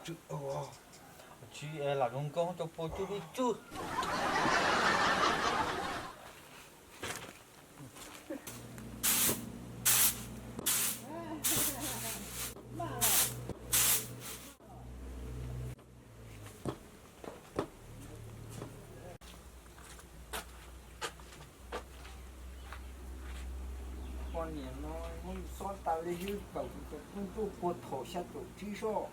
Tswj, tsis lam zoo nkauj cov paus tsuj li tswj. Poj niam no yeej xob tas li, ywj kawm kuv cov phooj ywg puag thaum xya caum tsib soj.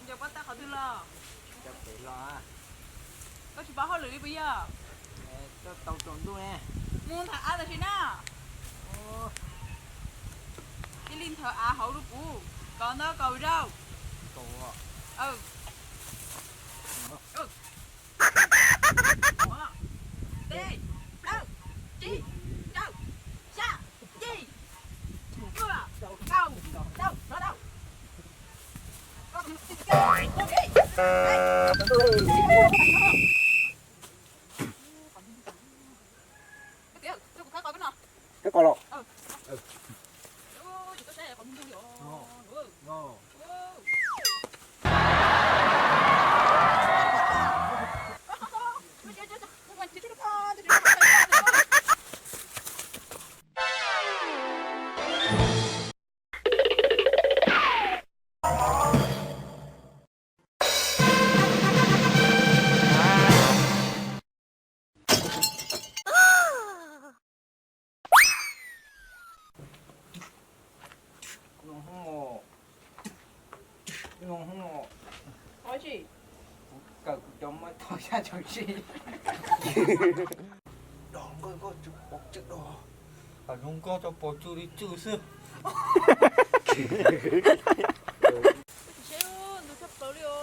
Nco pob tawb qhov twg los? Koj tsis paub hauj lwm li puas yog? Koj tau tsaus ntuj ne. Mus nthawv av tam sim na. Cia li nthawv av hauv rau kuv, kaus ntaub kaus zaug. Peb, plaub, tsib, rau, xya, yim, cuaj, kaum, rau, rau. Koj qos los? Kawm kuv cov muaj thaum xya caum tsib. Dos nkauj nkauj tsw paus tsw dos. Lam zoo nkauj cov paus tsw li tsw xwb. Tsis seb ntu tshaj plaws li os.